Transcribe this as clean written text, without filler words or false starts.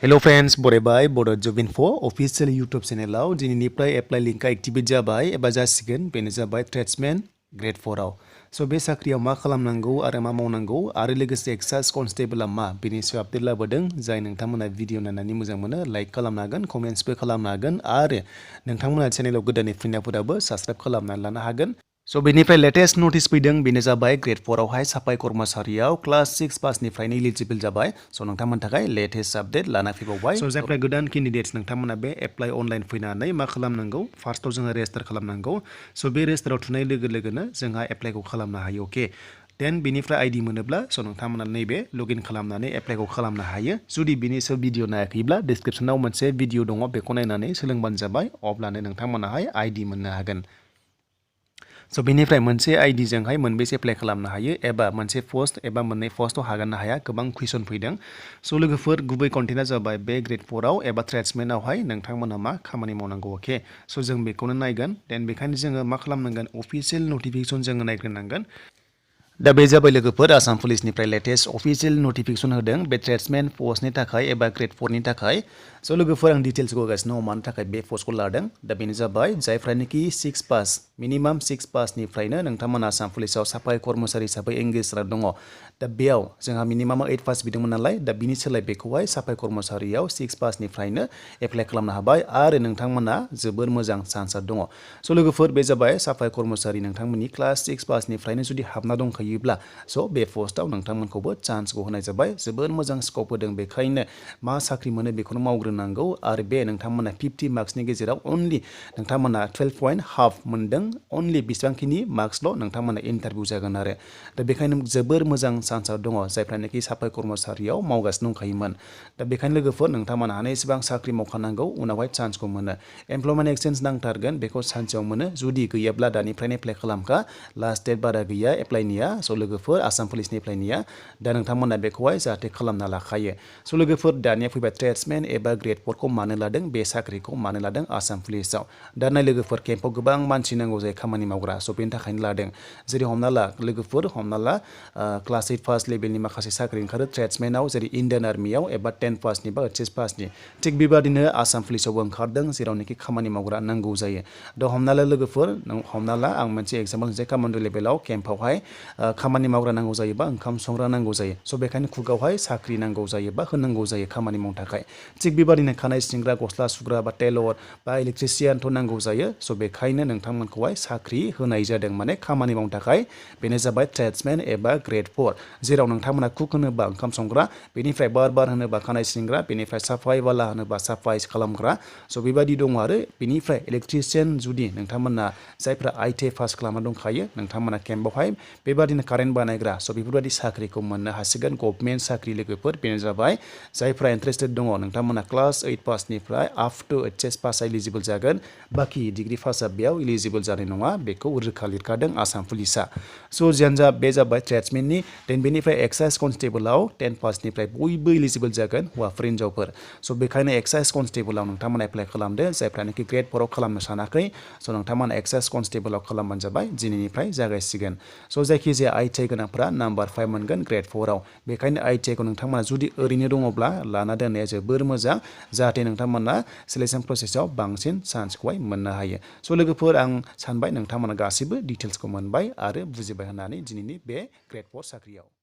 Hello friends, बरायबाय Bodo Job Info official YouTube channel दिनैनिफ्राय apply लिंकआ activate जाबाय एबा जासिगोन बेनो जाबाय ट्रेड्समेन ग्रेड 4 आव स' बे साख्रियाव मा खालामनांगौ आरो मा मावनांगौ आरो लोगोसे एक्साइज कनस्टेबलआ मा बेनि सायाव आपडेट लाबोदों जाय नोंथांमोना भिडिअ नायनानै मोजां मोनो लाइक खालामनो हागोन कमेन्ट्सबो खालामनो हागोन आरो नोंथांमोना चेनेलाव गोदानै फैनायफोराबो साबस्क्राइब खालामनानै लानो हागोन स' बेनिफ्राय लेटेस्ट नटिस फैदों बेनो जाबाय ग्रेड 4 आवहाय साफाय कर्मचारियाव क्लास 6 पासनिफ्रायनो इलिजिबल जाबाय स' नोंथांमोननि थाखाय लेटेस्ट आपडेट लाना फैबावबाय स' जायफ्रा गोदान केन्डिडेट्स नोंथांमोना बे एप्लाइ अनलाइन फैनानै मा खालामनांगौ फार्स्टआव जोङो रेजिस्टार खालामनांगौ स' बे रेजिस्टाराव थुनाय लोगो लोगोनो जोंहा एप्लाइखौ खालामनो हायो अके देन बेनिफ्राय आइडि मोनोब्ला स' नोंथांमोना नैबे लगइन खालामनानै एप्लाइखौ खालामनो हायो जुदि बिनि सायाव भिडिअ नायाखैब्ला डिसक्रिपसनाव मोनसे भिडिअ दङ बेखौ नायनानै सोलोंबानो जाबाय अब्लानो नोंथांमोनाहाय आइडि मोननो हागोन स' बेनिफ्राय मोनसे आइडिजोंहाय मोनबेसे एप्लाइ खालामनो हायो एबा मोनसे पस्ट एबा मोननै पस्टआव हागोनना हाया गोबां कुइसन फैदों स' लोगोफोर गुबै कन्टेन्टआ जाबाय बे ग्रेड 4 आव एबा ट्रेड्समेनावहाय नोंथांमोना मा खामानि मावनांगौ अके स' जों बेखौनो नायगोन देन बेखायनो जोङो मा खालामनांगोन अफिसियेल नटिफिकेसन जोङो नायग्रोनांगोन दा बे जाबाय लोगोफोर आसाम पुलिसनिफ्राय लेटेस्ट अफिसियेल नटिफिकेसन होदों बे ट्रेड्समेन पस्टनि थाखाय एबा ग्रेड 4 नि थाखाय स' लोगोफोर आं डिटेल्सखौ होगासिनो मानो थाखाय बे पस्टखौ लादों दा बेनो जाबाय जायफ्रानोखि 6 पास मिनिमाम 6 पासनिफ्रायनो नोंथांमोना आसाम पुलिसाव साफाय कर्मचारि हिसाबै एंगेज जाना दङ दा बेयाव जोंहा मिनिमाम 8 पास बिदोंमोन नालाय दा बिनि सोलाय बेखौहाय साफाय कर्मचारियाव 6 पासनिफ्रायनो एप्लाइ खालामनो हाबाय आरो नोंथांमोना जोबोर मोजां चान्सआ दङ स' लोगोफोर बे जाबाय साफाय कर्मचारि नोंथांमोननि क्लास 6 पासनिफ्रायनो जुदि हाबना दंखायोब्ला स' बे पस्टआव नोंथांमोनखौबो चान्सखौ होनाय जाबाय जोबोर मोजां स्कप होदों बेखायनो मा साख्रि मोनो बेखौनो मावग्रोनांगौ आरो बे नोंथांमोना 50 मार्क्सनि गेजेराव अनलि नोंथांमोना 12.5 मोनदों अनलि बेसेबांखिनि मार्क्सल' नोंथांमोना इन्टारभिउ जागोन आरो दा बेखायनो जोबोर मोजां चान्सआव दङ जायफ्रानोखि साफाय कर्मचारियाव मावगासिनो दंखायोमोन दा बेखायनो लोगोफोर नोंथांमोना हानाय एसेबां साख्रि मावखानांगौ उनावहाय चान्सखौ मोनो एमप्लयमेन्ट एक्सचेन्ज नांथारगोन बेखौ सानसेयाव मोनो जुदि गैयाब्ला दानिफ्रायनो एप्लाइ खालामखा लास्ट डेट बारा गैया एप्लाइनिया स' लोगोफोर आसाम पुलिसनि एप्लाइनिया दा नोंथांमोना बेखौहाय जाहाथे खालामना लाखायो स' लोगोफोर दानिया फैबाय ट्रेड्समेन एबा ग्रेड 4 खौ मानो लादों बे साख्रिखौ मानो लादों आसाम पुलिसाव दा नाय लोगोफोर केम्पआव गोबां मानसि नांगौ जायो खामानि मावग्रा स' बेनि थाखायनो लादों जेरै हमना ला लोगोफोर हमना ला क्लास 8 पास लेभेलनि माखासे साख्रि ओंखारो ट्रेड्समेनाव जेरै इण्डियान आर्मियाव एबा 10 पासनि बा एच एस पासनि थिग बेबादिनो आसाम पुलिसावबो ओंखारदों जेरावनोखि खामानि मावग्रा नांगौ जायो दा हमना ला लोगोफोर हमना ला आं मोनसे एग्जाम्पल होनोसै कमान्ड' लेभेलाव केम्पआवहाय खामानि मावग्रा नांगौ जायोबा ओंखाम संग्रा नांगौ जायो स' बेखायनो खुगावहाय साख्रि नांगौ जायो बा होनांगौ जायो खामानि मावनो थाखाय थिग बेबादिनो खानाय सिनग्रा गस्ला सुग्रा बा टेलर बा इलेक्ट्रिसियानथ' नांगौ जायो स' बेखायनो नोंथांमोनखौहाय साख्रि होनाय जादों माने खामानि मावनो थाखाय बेनो जाबाय ट्रेड्समेन एबा ग्रेड 4 जेराव नोंथांमोना कुक होनोबा ओंखाम संग्रा बेनिफ्राय बार होनोबा खानाय सिनग्रा बेनिफ्राय साफाय वाला होनोबा साफाय खालामग्रा स' बेबायदि दङ आरो बेनिफ्राय इलेक्ट्रिसियान जुदि नोंथांमोना जायफ्रा आइटिआइ पास खालामना दंखायो नोंथांमोना केम्पआवहाय बेबादिनो कारेन्ट बानायग्रा स' बेफोरबायदि साख्रिखौ मोननो हासिगोन गभर्नमेन्ट साख्रि लोगोफोर बेनो जाबाय जायफ्रा इन्टारेस्टेड दङ नोंथांमोना क्लास 8 पासनिफ्राय up to H S pass eligible जागोन बाखि डिग्रि पासआ बेयाव इलिजिबल जानाय नङा बेखौ रोखा लिरखादों आसाम पुलिसा स' जियानो जा बे जाबाय ट्रेड्समेननि देन बेनिफ्राय एक्साइज कनस्टेबलाव 10 पासनिफ्राय बयबो इलिजिबल जागोन हौवाफोर हिन्जावफोर स' बेखायनो एक्साइज कनस्टेबलाव नोंथांमोना एप्लाइ खालामदो जायफ्रानोखि ग्रेड 4 आव खालामनो सानाखै स' नोंथांमोना एक्साइज कनस्टेबलाव खालामबानो जाबाय दिनैनिफ्राय जागायसिगोन स' जायखिजाया आइटिआइ गोनांफोरा नाम्बार 5 मोनगोन ग्रेड 4 आव बेखायनो आइटिआइखौ नोंथांमोना जुदि ओरैनो दङब्ला लाना दोननाया जोबोर मोजां जाहाथे नोंथांमोना सिलेक्सन प्रसेसआव बांसिन चान्सखौहाय मोननो हायो स' लोगोफोर आं सानबाय नोंथांमोना गासैबो डिटेल्सखौ मोनबाय आरो बुजिबाय होननानै दिनैनि बे ग्रेड 4 साख्रियाव